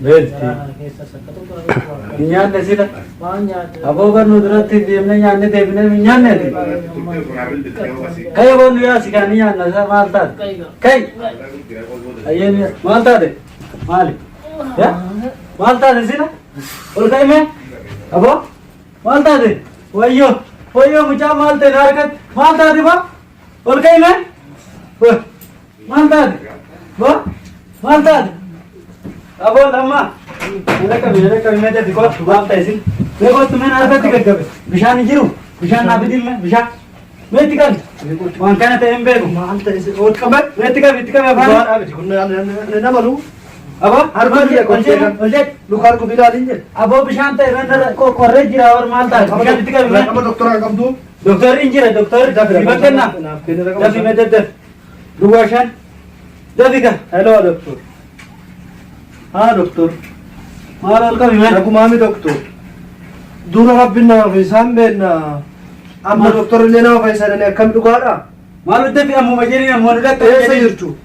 Beelti. Garaa kana keessas akka tokko na dhukkubaa. Hin nyaanne sila. Waan nyaadde. Aboo barnuu duratti deemnee nyaanne deebinee hin nyaanneeti. Kai boonu yaasi kan nyaanna isa maal taate? Kai. Ayyeen maal taate? Maali? Ya? Maal taate sila? Ol ka'i mee? Aboo? Maal taate? Wayyoo! Wayyoo mucaa maal ta'e na harkatti? Maal taate ba? Ol ka'i mee? Wa- Maal taate? Ba? Maal taate? Aboo lammaa. Nana qabi nana qabi mee dafi kottu maal ta'e sin? Mee kottu mee na harkatti gaggabe. Bishaan hin jiru? Bishaan naa fidin mee? Bishaan. Mee itti qabi. Waan kana ta'e hin beeku. Maal ta'e si ol qaban? Mee itti qabi itti qabi afaan. Dhugaadhaa miti kun nama lu. Aboo Harka kiyya ol jedhi ol jedhi. Luka harku bilaaliin jedhe. Aboo bishaan ta'e irra qorree jira war maal taate? Bishaan itti qabi mee. Raqama doktoraa qabdu. Doktorri hin jira doktorri. Siifan kenna. Naaf kenna raqama. Dafi mee daddaf. Duwwaa shan. Dafi ka. Hello doktor. Haa doktor. Maal ol qabi mee. Nagumaami doktor. Dura rabbiin nama fayyisaan beekna. Amma doktorri illee nama fayyisan akkam dhugaadha? Maal dafi ammuma jedhiin ammuma nu dhaqqabi Eessa jedhiin. jirtu?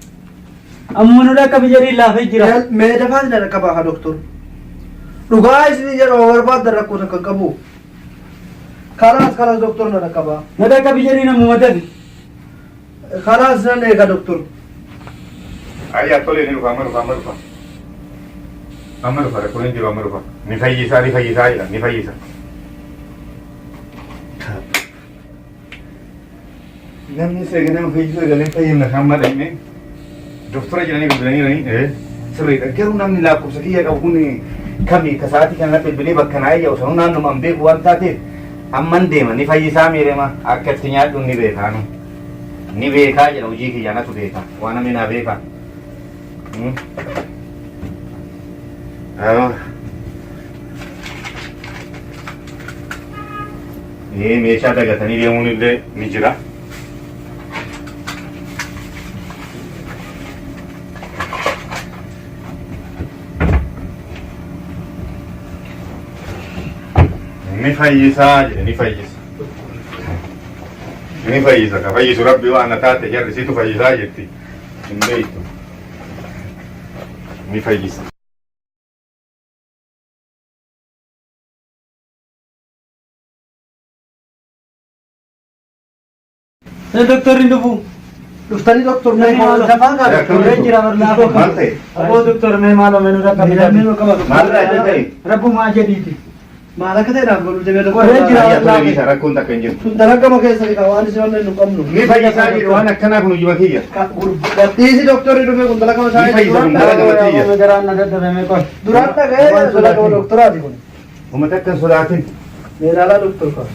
Ammuma nu dhaqqabi jedhiin laafee jira. Mee dafaa isin dhaqqabaa haa doktor. Dhugaa isin jedhama barbaaddan rakkoo takka hin qabu. Kalaas kalaas doktor na dhaqqabaa. Na dhaqqabi jedhiin ammuma dafi. Kalaas nan eega doktor. Ayyaa tole ni dhufa amma dhufa amma dhufa. Amma dhufa rakkoon hin jiru amma dhufa. Ni fayyisaa ni fayyisaa jedha ni fayyisa. Namni isa nama fayyisuu eegalee fayyifna kan madhame doktora jedhanii bilbilanii jiranii sirriidha. Garuu namni lakkoofsa kiyya qabu kun kami ka sa'aatii kana bilbilee bakka naa eeyyamu sanuu naannuma an beeku waan taateef amman deema ni fayyisaa miirema akka itti nyaadhu ni beekaanu. Ni beekaa jedha hojii kiyya natu beeka waan namni naa beeka. Meeshaa dagatanii deemuun illee ni jira. Ni fayyisaa jedhe ni fayyisa. Ni fayyisa ka fayyisu rabbi waan na taate jarri situ fayyisaa jetti hin beektu. Ni fayyisa. Doktorri hin dhufu. Dhuftanii doktor mee Mee maal dafaa kaa doktor. Qorree jira bar laafee. Maal ta'e? Aboo doktor mee maaloo mee nu dhaqqabi dafi. Maal irraa ta'e? Rabbumaa jedhiiti. Maal akka ta'e naaf godhu jabee doktor. Qorree jira. Ayyaa tole ni rakkoon takka hin jiru. Tun dalagama keessa ni waan isin wanne nu qabnu. Ni fayyisaa jedhe waan akkanaa kun hojii kiyya. Dhiisi doktorri dhufe kun dalagama isaa Ni fayyisa kun dalagama kiyya. Mee garaan na dadhabe mee qoy. Duraan dhaga'ee dalagama doktoraati kun. Uummata akka hin sodaatin. Mee ilaalaa doktor kaa.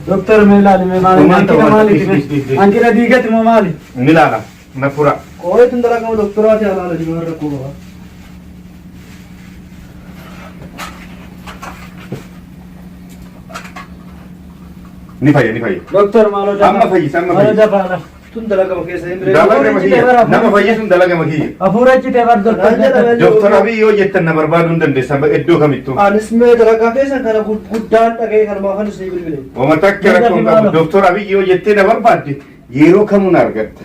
Doktor mee ilaali mee maali? Uumaan ta'u Hanqina maaliiti waan ta'u. mee? Hanqina dhiigati moo maali? Ni ilaala. Na fura. Qooyi tun dalagama doktoraati alaala jiru har'a rakkoo qaba. Ni fayya ni fayya. Doktor maaloo dafaa. Amma fayyisa amma Maaloo fayyisa. dafaa lafa. Tun dalagama keessa hin biree. Dalagama kiyya. Nama fayyisuun dalagama kiyya. Hafuura citee bar doktor. Doktor Abiy yoo jettan na barbaaduu hin dandeessan iddoo kamittuu. Anis mee dalagaa keessa kana guddaan dhaga'ee kanumaaf anis ni bilbile. Wama takka rakkoon qabu. Doktor Abiy yoo jettee na barbaadde yeroo kamuu na argatta.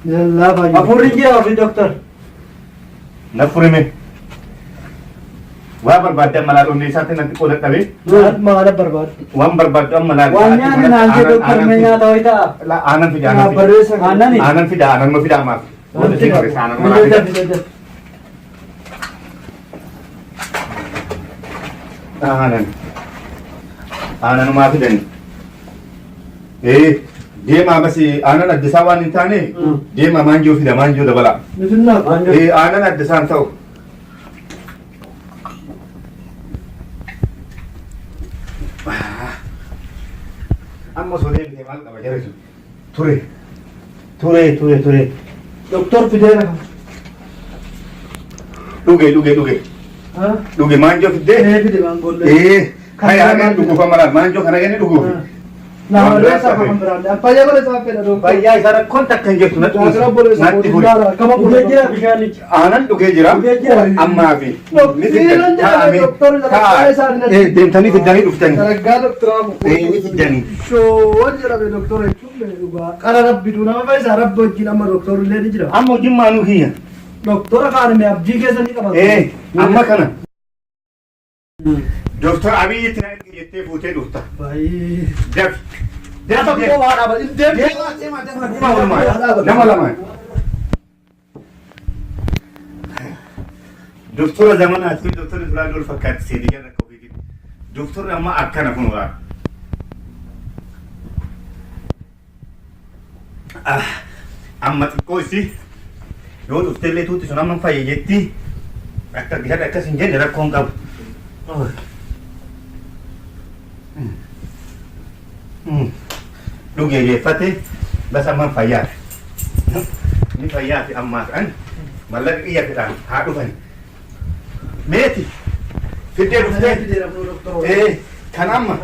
Lallaafaa jiru. Hafuurri jira ofii doktor. Na furime. Waa barbaadde amma laal onnee isaatti natti qooda dhabee Maal maala barbaadde? waan barbaaddu amma laal. Waan nyaanni naan jee doktor mee nyaata ho'i ta'a. Aanan fida aanan fida. Barreessa kana. Aannani. Aanan fida aanan ma fida ammaaf. Wanti si barreessa aanan ma Mee fida. dafi dafi. Aanan. Aananumaa fidani. Ee deemaa bas aanan addisaa waan hin taane deemaa maanjoo fida maanjoo dabala. Nutinnaaf. Ee aanan addisaan ta'u. Amma osoo deebitee maal qaba jarri sun? Ture. Ture ture ture. Doktor fideera. Dhuge dhuge dhuge. Dhuge maanjoo fiddee. Ee fide maangollee. Ee haya hagan dhuguuf amma laal maanjoo kana gani dhuguuf. Naa barreessaa kan biraan. Fayyaa bara isaa fedha doktor. Fayyaa isaa rakkoon takka hin jirtu natti Jaakira obboleessa natti kootii furi. ilaala. Akkama Dhugee jira bishaanichi. Aanan dhugee jira. Dhugee jira. Ammaa fi ni fiddan. Doktoriin doktorri sadarkaa isaanii Eh, deemtanii fiddanii dhuftanii. Sadarkaa doktoraa Eh, ni fiddanii. Shoon jedhame doktora jechuun bee dhugaa. Qara rabbitu nama fayyisaa rabbi wajjin amma doktorri illee ni jira. Amma hojiin maanuu kiyya. Doktora kaanime abdii keessa ni qabata. Eh, amma kana. Doktor Abiyyitti na erge jettee fuutee dhufta. Baay'ee. Dafi. Haa Dafi. tokko waa dhaaba. Deemtee. Deema, deema, deema, deema walumaa. Nama lama. Doktora zamanaa fi doktorri duraan ol fakkaatti seeti jarra akka ofiitiin. Doktorri amma akkana kun waa. Ah, amma xiqqoo isii yoo dhuftee illee tuuti sun amma fayya jetti akka bishaan akkas hin jenne rakkoon qabu. Dhugee geeffate bas amma fayyaa. Ni fayyaa fi ammaa kan mallaqa qiyya fedhaan haa dhufani. Meeti fiddee dhuftee ee kan amma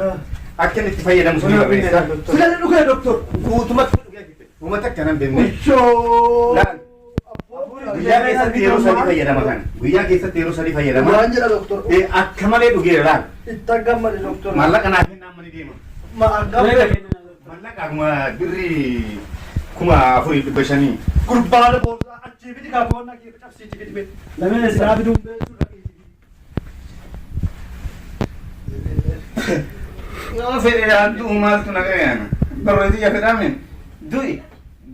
akka inni itti fayyadamu sun barreessa. Sila dhugee doktor. Guutumatti dhugee fidde. Uummata akkanan beekne. Shoo. Laal. Guyyaa keessatti yeroo sadii fayyadama kan. Guyyaa keessatti yeroo sadii fayyadama. Waan jedha doktor. Ee akka malee dhugeera laal. Itti gammade doktor. Maallaqa naa kennaa amma ni deema. Ma gammade. Maallaqa akkuma birrii 4500. Gurbaana boorsaa achii fidi kaafoon akii cabsiitii fidi fidi. Lameen Silaa isaa. fiduun beektu dhaqiitii. Yoo fedhe dhaan du'u maaltu na ga'e ana. Barreessiyya fedhame du'i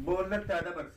boollatti haa dabarsu.